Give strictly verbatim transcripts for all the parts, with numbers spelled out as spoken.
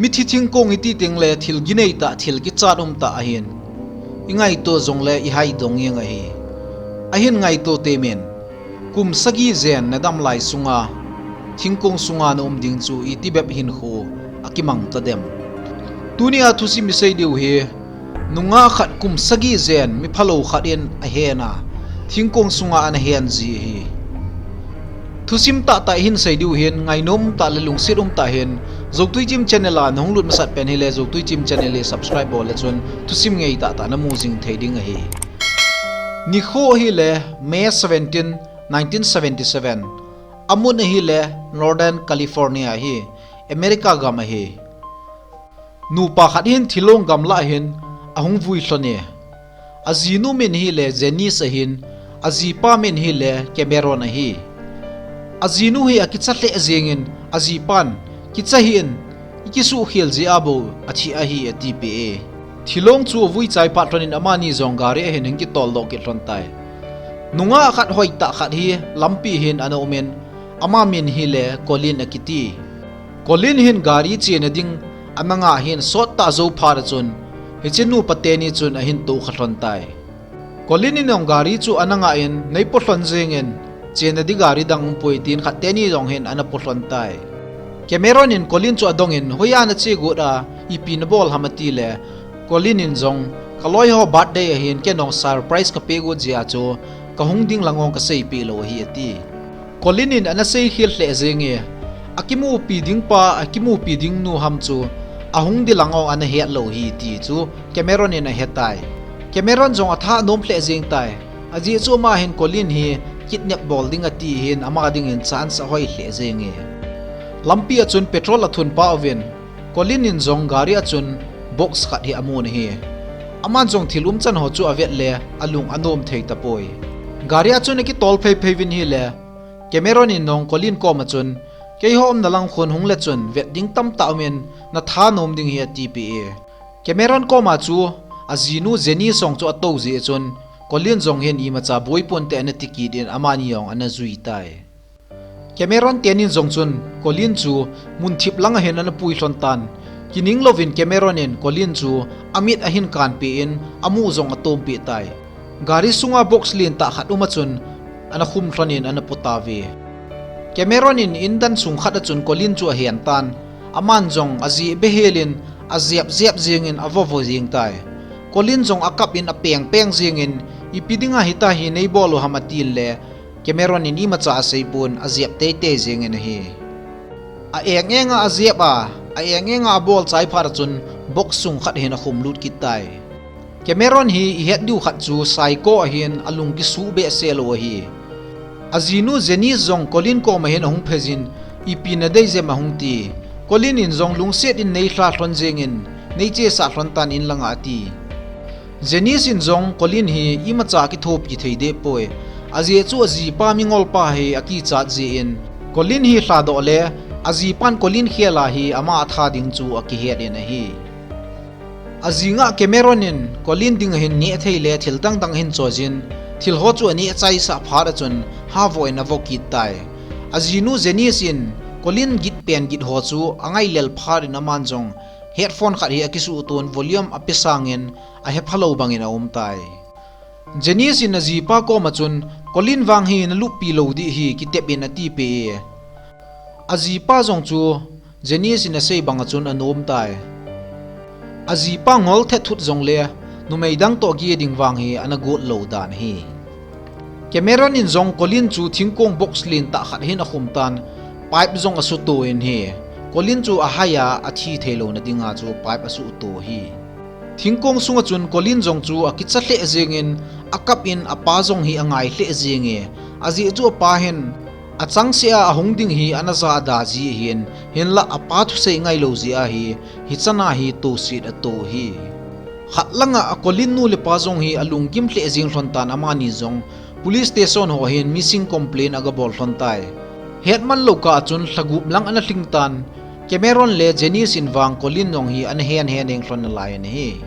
Mithi thingkong iti tengle thil ginei tah, thil kichat um tah ahin, ingaito jongle ihai dong jeng ahi. Ahin ngaito temin, kum sagi jen nadam lai sunga thingkong sunga naum ding chu iti bep hinkho akimang tadem? Tunia thusim isei diu hi, nungah khat kum sagi jen miphalou khat in ahena, thingkong sunga ana hen ji ahi. Thusim tahtah ihin sei diu hin, ngainom umtah le lungset umtah hin, Zotui Chim channel a nahung lut masat pen hile, Zotui Chim channel hi subscribe bol le chun thusim ngei tahtah namu jing thei ding ahi. Nikho hile May seventeen, nineteen seventy-seven. Amun ahile Northern California ahi, America gam ahi. Nupa khat hin thilong gamlah hin ahung vui lhon e. Ajinu min hile Janice ahin, ajipa min hile Cameron ahi. Ajinu hi akicha lheh jengin, ajipan, kicha hih in, ikisuhkhel jeh a bou athi ahi, atipeh e. Thilong chu avui chai phat lhonin amani jong gari ahin hung kitoldoh kit lhon tai. Nungah khat hoitah khat hi lampi hin ana umin, ama min hile Colin akiti. Colin hin gari chena ding ana ngah hin, sottah jou phat a chun hiche nupa teni chun ahin toukha lhon tai. Colin in jong gari chu ana ngah in, neipo lhon jengin, chena ding gari dang umpoi, tin khat teni jong hin ana po lhon tai. Cameron in Colin chu adongin, hoiya nache got a, ipi nabol ham, atile, Colin in jong, kaloiho birthday ahin, ken jong surprise kapeh got jeh a chu kahung ding lang jong kaseipeh lou ahi, ati. Colin in ana seikhel lheh jenge, akimupi ding pa, akimupi ding nu ham chu ahung ding lang jong ana het lou ahi ti chu Cameron in ahetai. Cameron jong atha anom lheh jeng tai. Ajeh chu ama hin Colin hi kidnap bol ding ati hin ama dingin chance ahoi lheh jenge. Lampi a chun petrol athun pah uvin, Colin in jong gari a chun box khat hi amun ahi. Aman jong thil umchan ho chu avet le alung anom thei tapoi. Gari a chun akitol pheiphei uvin hile, Cameron in jong Colin koma chun, keiho umna lang khun hung le chun vet ding tamtah umin, natha nom ding ahi, atipeh e. Cameron koma chu ajinu Janice jong chu atou jeh chun, Colin jong hin imacha boiponte ana tikit in amani jong ana jui tai. Cameron tenin jong chun Colin chu munthip lang ahin ana pui lhon tan. Kining louvin Cameron in Colin chu amit ahin kanpeh in, amu jong atompeh tai. Gari sunga box lentah khat um a chun ana khum lhonin ana po tauve. Cameron in indan sung khat a chun Colin chu ahen tan. Aman jong ajeh behelin ajep jep jengin avovo jeng tai. Colin jong akap in apeng peng jengin, ipi dinga hitia hi neibol u ham, atin le, Cameron in imacha aseipon, ajep teitei jengin ahi. A eng enga ajep a, a eng enga abol chai phat a chun box sung khat hin akhum lut kit tai. Cameron hi ihet diu khat chu psycho ahin, alung kisuh behseh lou ahi. Ajinu Janice jong Colin koma hin ahung phei jin, ipi nadei jem, ahung ti. Colin in jong lungset in neilha lhon jengin, neichesah lhon tan in langa, ati. Janice in jong Colin hi imacha akithopi thei deh poi. Ajeh chu ajipa mingol pa hi akichat jeh in, Colin hi lhadoh le, ajipan Colin khel a hi ama atha ding chu akihet in ahi. Ajinga Cameron in Colin dinga hin nehthei le thil dangdang ahin choijin, thil ho chu aneh achaisah phat a chun havoh in avo kit tai. Ajinu Janice in Colin git pen git ho chu angailel phat in aman jong headphone khat hi akisuhton, volume ape sangin ahephalou bangin aum tai. Janice in ajipa koma chun, Colin vang hi naluppi lou ding ahi, kitep in, atipeh e. Ajipa jong chu Janice in asei banga chun anom tai. Ajipa ngol thet thut jongle numei dang toh ge ding vang hi ana got lou dan ahi. Cameron in jong Colin chu thingkong box lentah khat hin akhum tan, pipe jong asuhto in ahi. Colin chu ahai a, athi theilouna dinga chu pipe asuhto ahi. Thingkong sunga chun Colin jong chu akicha lheh jengin, akap in, apa jong hi angai lheh jenge. Ajeh chu apa hin achangseh a ahung ding hi ana jahda ji ahin, hinlah apa thusei ngailou jeh a hi, hichan a hi toset ato ahi. Khat langa a Colin nu le pa jong hi alunggim lheh jeng lhon tan, amani jong police station ho hin missing complaint agabol lhon tai. Hetman lou kah a chun lhagup lang ana lhing tan, Cameron le Janice in vang Colin jong hi ana hen hen jeng lhon nalai in ahi.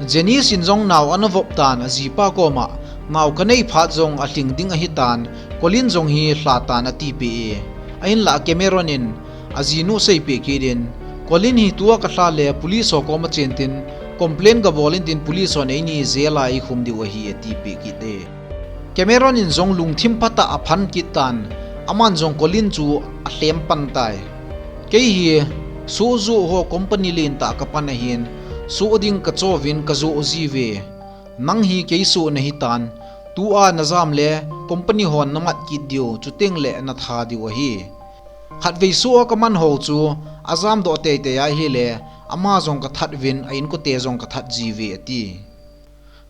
Janice in jong nao ana vop tan, ajipa koma, nao kanei phat jong alhing ding ahitan, Colin jong hi lha tan, atipeh e. Ahinlah Cameron in ajinu seipeh kit in, Colin hi tua kalha le police ho koma chen tin complain gabol intin police hon eini jail a eikhum diu ahi atipeh kit e. Cameron in jong lungthim phatah a aphan kit tan, aman jong Colin chu alhem pan tai. Kei hi soh joh ho company lentah kapan ahin, soh ding kachouvin kajoh jiuve. Nang hi kei soh nahitan, tua najam le company hon namat kit diu, chuteng le natha diu ahi. Khatvei soh a kaman ho chu ajamdoh teitei ahile, ama jong kathat uvin a inkote jong kathat jiuve ati.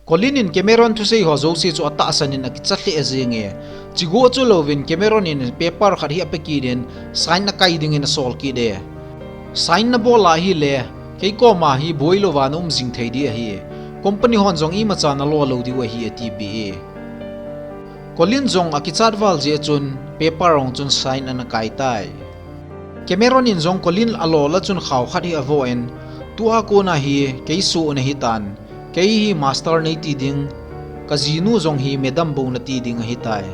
Colin in Cameron thusei ho jouse chu atahsan in akicha lheh jenge. Chuche go chu louvin Cameron in paper khat hi ape kit in sign akai dingin asol kit e. Sign nabol ahile, kei koma hi boilouva naum jing thei ding ahi. Company hon jong imacha nalo lou diu ahi atipeh e. Colin jong akichat val jeh chun paper hung chun sign ana kai tai. Cameron in jong Colin alol a chun khao khat hi avoh in, tua kona hi kei soh nahitan, kei hi master neiti ding, kajinu jong hi madam bou nati ding ahitai.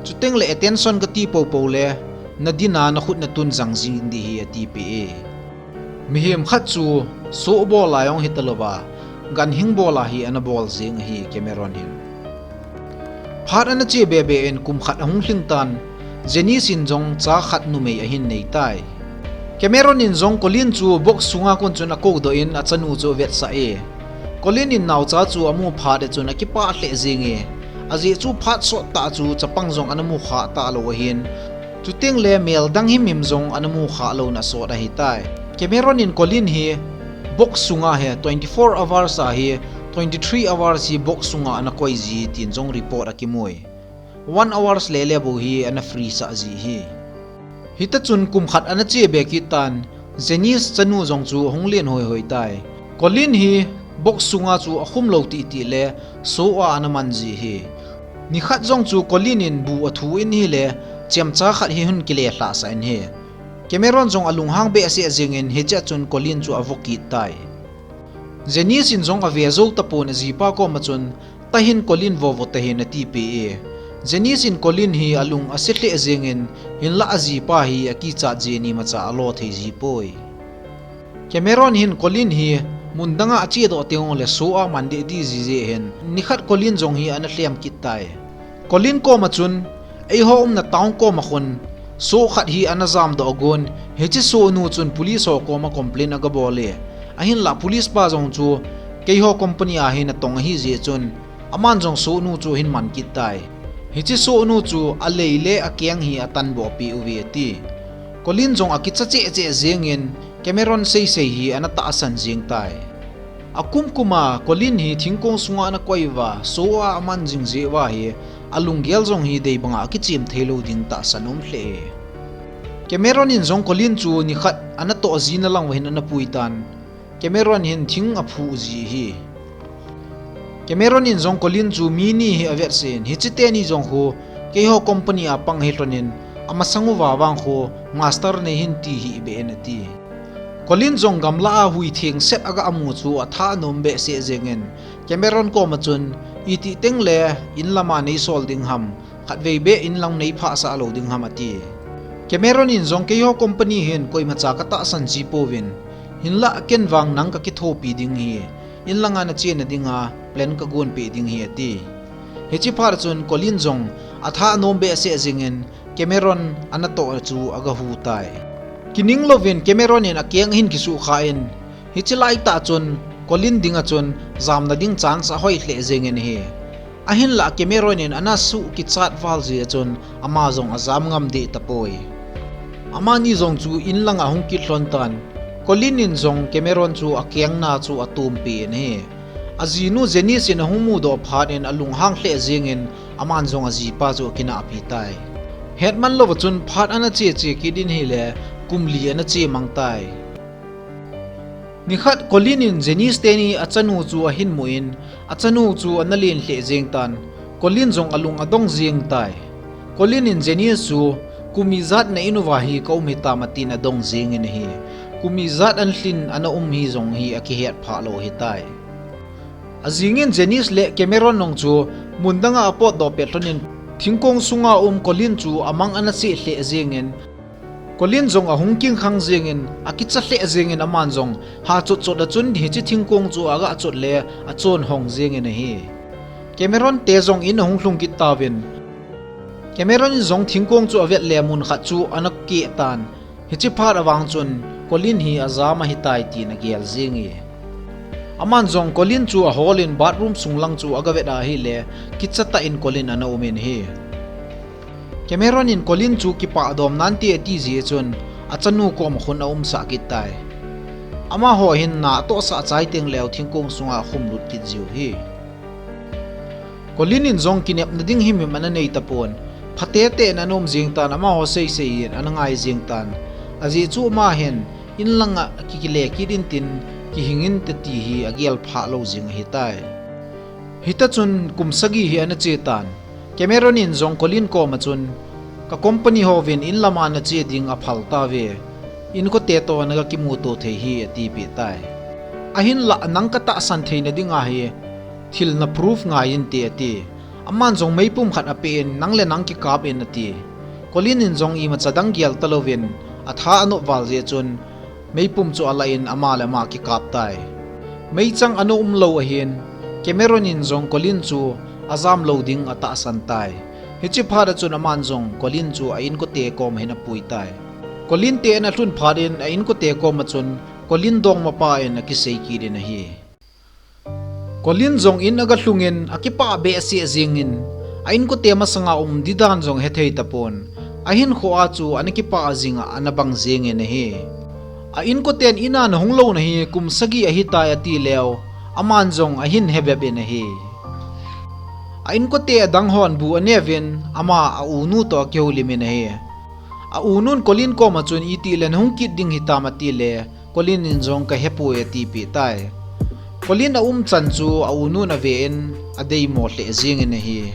Chuteng le attention kati poupou le, nadin a nakhut natun jang jing ding ahi atipeh e. Mihem khat chu soh bol a jong hitalouva, ganhing bol a hi ana bol jeng ahi Cameron hin. Phat ana che bebe in kum khat ahung lhing tan, Janice in jong cha khat numei ahin nei tai. Cameron in jong Colin chu box sunga kon chun akoudoh in achanu chu avetsah e. Colin in naocha chu amu phat e chun akipah lheh jenge. Ajeh chu phat sot tah chu chapang jong ana mu kha talou ahin, chuteng le mel dang himhim jong ana mu kha louna asot ahitai. Cameron in Colin hi box sunga hi twenty-four hours a hi twenty-three hours hi box sunga ana koi ji tin jong report akimu e. One hours lele bou hi ana free sah ji ahi. Hita chun kum khat ana che be kit tan, Janice chanu jong chu ahung len hoihoi tai. Colin hi box sunga chu akhum lou titi le soh a ana man ji ahi. Nikhat jong chu Colin in bu athu in ahile, chemcha khat hi ahung kile lhahsah in ahi. Cameron jong alunghang behseh jengin hichea chun Colin chu avo kit tai. Janice in jong ave jou tapon ajipa koma chun, tahin Colin vovo tahin atipeh e. Janice in Colin hi alung ase lheh jengin, hinlah ajipa hi akichat jeh in imacha alo thei jipoi. Cameron hin Colin hi mun danga achedoh teng le soh a man deh ding jeh hin, nikhat Colin jong hi ana lhem kit tai. Colin koma chun, eiho umna town koma khun soh khat hi ana jamdoh agon, hiche sohnu chun police ho koma complain agabol e. Ahinlah police pa jong chu keiho company a hi natong ahi jeh chun, aman jong sohnu chu ahin man kit tai. Hiche sohnu chu alei le akeng hi atanboh peh uve ati. Colin jong akicha cheh cheh jengin Cameron seisei hi ana tahsan jeng tai. Akum kum a Colin hi thingkong sunga ana koi uva, soh a aman jing jeh uva hi, alunggel jong hi dei banga akichem theilou ding tahsan um lheh e. Cameron in jong Colin chu nikhat ana toh jina lang uva hin ana pui tan, Cameron hin thing aphu ji ahi. Cameron in jong Colin chu mi ni hi avetsah in, hiche teni jong khu keiho company a pang ahi lhonin, amasang uva vang khu master nei hin ti hih beh in ati. Colin jong gamla a hui theng set aga amu chu atha anom behseh jengin, Cameron koma chun, itih teng le in lama neisol ding ham, khatvei beh in lang neiphah sah lou ding ham ati. Cameron in jong keiho company hin koimacha katahsan jipouvin, hinlah ken vang nang kakithopi ding ahi, in langa nachena dinga plan kagonpeh ding ahi ati. Hiche phat chun Colin jong atha anom behseh jengin, Cameron ana toh chu aga hu tai. Kining louvin Cameron in akeng ahin kisukha in, hiche laitah chun Colin dinga chun jamna ding chance ahoi lheh jengin ahi. Ahinlah Cameron in ana suh kichat val jeh a chun ama jong ajam ngam deh tapoi. Amani jong chu in langa hung kit lhon tan, Colin in jong Cameron chu akengna chu atompi in ahi. Ajinu Janice in ahung mudoh phat in alunghang lheh jengin aman jong ajipa chu akinahpi tai. Hetman louva chun phat ana che che kit in ahile kum li ana che mang tai. Nikhat Colin in Janice teni achanu chu ahin mu in, achanu chu ana len lheh jeng tan, Colin jong alung adong jeng tai. Colin in Janice chu, kum ijat na in uva hi kaum hitam atin adong jengin ahi. Kum ijat ana lhin ana um hi jong hi akihet phah lou ahitai. Ajingin Janice le Cameron jong chu mun danga apotdoh pet lhonin, thingkong sunga um Colin chu amang ana che lheh jengin, Colin jong ahung kingkhang jengin, akicha lheh jengin aman jong ha chotchot a chun hiche thingkong chu aga chot le achon hong jengin ahi. Cameron te jong in ahung lhung kit tauvin. Cameron in jong thingkong chu avet le mun khat chu ana keh tan. Hiche phat avang chun Colin hi ajam ahitai tin agel jenge. Aman jong Colin chu aholin bathroom sunglang chu agavet ahile, kicha tah in Colin ana umin ahi. Cameron in Colin chu kipah dom nante ati jeh chun, achanu koma khun aumsah kit tai. Amaho hin na atohsah chai teng leu thingkong sunga akhum lut kit jiu ahi. Colin in jong kinepna ding himhim ana nei tapon, phatete'n ana um jeng tan, amaho seisei in ana ngai jeng tan. Ajeh chu ama hin, in langa kikile kit intin, kihing inte ti hi agel phah lou jeng ahitai. Hita chun kum sagi hi ana che tan. Cameron in jong Colin koma chun, ka company hovin in lama nache ding aphal tauve. Inkote toh naga kimuto thei hi atipeh tai. Ahinlah nang katahsan theina dinga hi thil na proof ngai inte ati. Aman jong meipum khat apehin, nang le nang kikap in ati. Colin in jong imacha dang gel talouvin, atha anop val jeh chun, meipum chu alah in ama le ama kikap tai. Meichang ana umlou ahin, Cameron in jong Colin chu ajam lou ding atahsan tai. Hiche phat a chun aman jong Colin chu a inkote koma hin apui tai. Colin te ana lhun phat in a inkote koma chun Colin dongmapa in akisei kit in ahi. Colin jong in aga lhungin akipah behseh jengin, a inkote masanga um didan jong hethei tapon, ahinkhoa chu ana kipah jinga ana bang jengin ahi. A inkoten in a nahung louna hi kum sagi ahitai ati leu, aman jong ahin hebep in ahi. A inkote adang hon bu aneuvin, ama a unu toh akihoulimin ahi. A unun Colin koma chun itile nahung kit ding hitam atile, Colin in jong kahepoi atipeh tai. Colin aumchan chu a unun aven, adeimo lheh jengin ahi.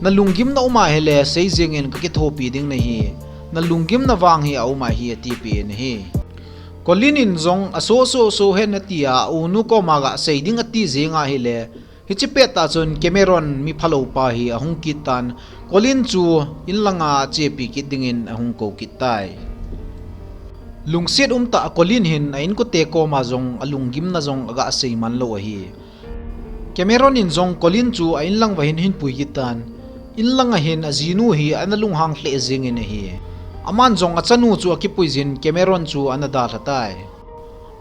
Nalunggimna um ahile sei jengin kakithopi ding nahi. Nalunggimna vang hi aum ahi atipeh in ahi. Colin in jong aso so so hen atia, a unu koma gasei ding ati jeng ahile, hiche pettah chun Cameron miphaloupa hi ahung kit tan, Colin chu in langa achepi kit dingin ahung kou kit tai. Lungset umtah a Colin hin a inkote koma jong alunggimna jong agasei manlou ahi. Cameron in jong Colin chu a inlang uva hin ahin pui kit tan, inlanga hin ajinu hi ana lunghang lheh jengin ahi. Aman jong achanu chu akipuijin Cameron chu ana dalha tai.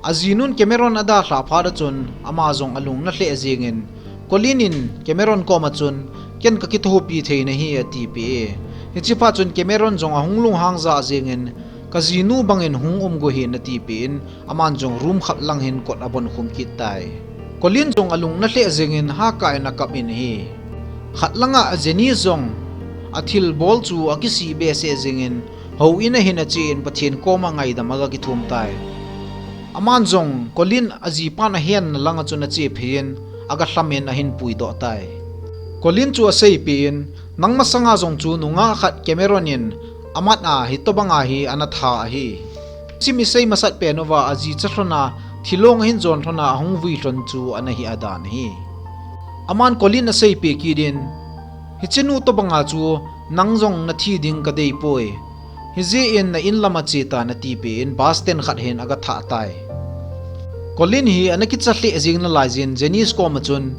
Ajinun Cameron adalhah phat a chun ama jong alung ana lheh jengin, Colin in Cameron koma chun, ken kakithopi thei nahi atipeh e. Hiche phat chun Cameron jong ahung lunghang jah jengin, kajinu bangin hung umgo hih in atipeh in, aman jong room khat lang hin kot abonkhum kit tai. Colin jong alung ana lheh jengin hakah in akap in ahi. Khat langa Janice jong athilbol chu akisih behseh jengin, houin a hin achen Pathen koma ngaidam aga kithum tai. Aman jong Colin ajipan ahenna langa chun achephei in, aga lhamin ahin puidoh tai. Colin chu aseipeh in, nang masanga jong chu nungah khat Cameron in amat a hitobanga hi ana tha ahi. Sim isei masat pen uva ajicha lhona thilong ahin jon lhona ahung vui lhon chu ana hi adan ahi. Aman Colin aseipeh kit in, hichenu tobanga chu nang jong nathi ding kadeipoi. Hijeh in na in lama chetan atipeh in bus stand khat hin aga thah tai. Colin hi ana kicha lheh jeng nalaijin Janice koma chun,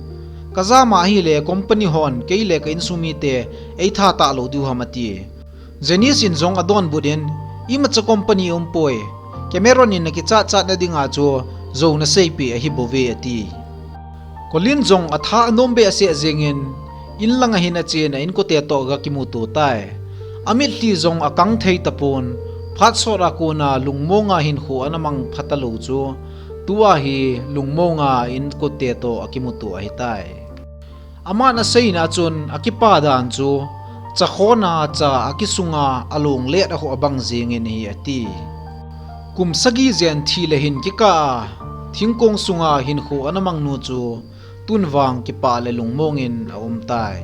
kajama ahile company hon kei le ka insung mite eitha talou diu ham ati. Janice in jong adonbut in, imacha company umpoi. Cameron in nakichat chatna dinga chu jou naseipeh ahibouve ati. Colin jong atha anom behseh jengin, inlanga hin achen a inkote toh aga kimuto tai. Amitlhi jong akang thei tapon, phat sot a kona lungmonga hinkho ana mang phatalou chu, tua hi lungmonga inkote toh akimuto ahitai. Aman aseina chun akipa dan chu, chakhona cha akisunga alonglet a ho abang jengin ahi ati. Kum sagi jen thi le hin kikah a, thingkong sunga hinkho ana mangnu chu, tun vang kipah le lungmongin aumtai.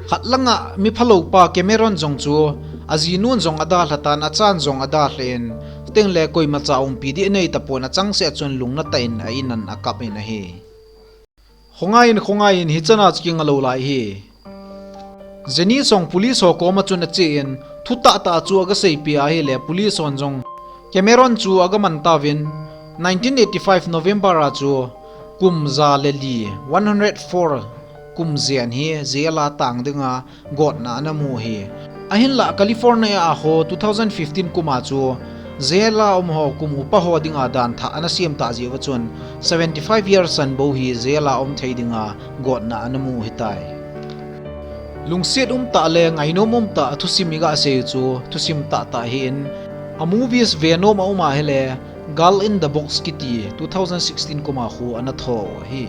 Khat langa miphaloupa Cameron jong chu, ajinun jong adalha tan, achan jong adalhan, chuteng le koimacha umpi ding anei tapon, achangseh a chun lungna tah in a in a akap in ahi. Khongai in, khongai in, hichana chu kinga lou lai hi. Janice jong police ho koma chun achen, Thutahtah chu aga seipeh ahile police hon jong Cameron chu aga man tauvin, nineteen eighty-five November a chu kum ja le li, one hundred four kum jen hi jail a tang dinga gotna ana mu hi. Ahinlah California a ho two thousand fifteen kum a chu jail a um ho kum upa ho dinga dan thah ana sem tah jeh uva chun seventy five years chan bou hi jail a um thei dinga gotna ana mu hitai. Lungset umtah le ngainom umtah a thusim iga sei u chu thusim tahtah ahin, a movies ve nom a um ahile Girl in the Box kiti two thousand sixteen kum a khu ana tho u ahi.